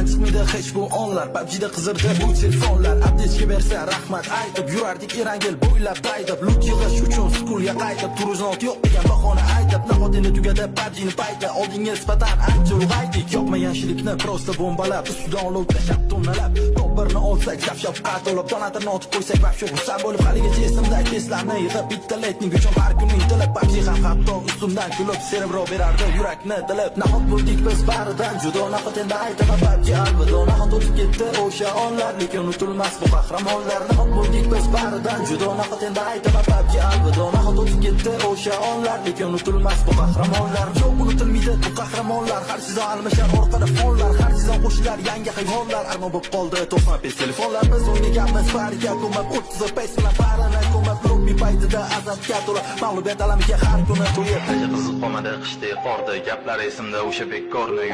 Esimdan chiqmaydi hech bu onlar. PUBG'da qizirdi bu telefonlar. Aptechka bersa, rahmat aytib yurardik Erangel bo'ylab daydib. Loot yig'ish uchun schoolga qaytib, turizm yo'q degan bahona aytib. Nahot endi tugadi PUBG'ni payti? Oldinga nisbatan ancha ulg'aydik. Yoqmagan shilikni просто bombalab, ustidan olov tashlab tonnalab. Top birni olsak, shaf shafqat olib, donatorni otib qo'ysak, вообще xursand bo'lib. Haligacha esimda, keslarni yig'ib, bitta letning uchun har kuni intilib. PUBG ham hatto ustimdan kulib, cerebro berardi yurakni dilib. Nahot bo'ldik biz baridan judo? Nahot endi aytaman PUBG alvido? Nahot o'tib ketdi o'sha onlar, lekin unutilmas bu qahramonlar? Nahot bo'ldik biz baridan judo? Nahot endi aytaman PUBG alvido? Nahot o'tib ketdi o'sha onlar, lekin unutilmas bu qahramonlar? Yo'q, unutilmaydi bu qahramonlar. Har sezon almashar orqada fonlar, har sezon qo'shilar yangi hayvonlar. Armon bo'lib qoldi 90 pes telefonlar. Biz o'ynaganmiz bariga ko'mib, 30 pes bilan barini ko'mib. Lobby paytida azobga to'la, mag'lubiyat alamiga har kuni to'yib. Qiziq qolmadi qishda qorda. Gaplar esimda o'sha bekkorni.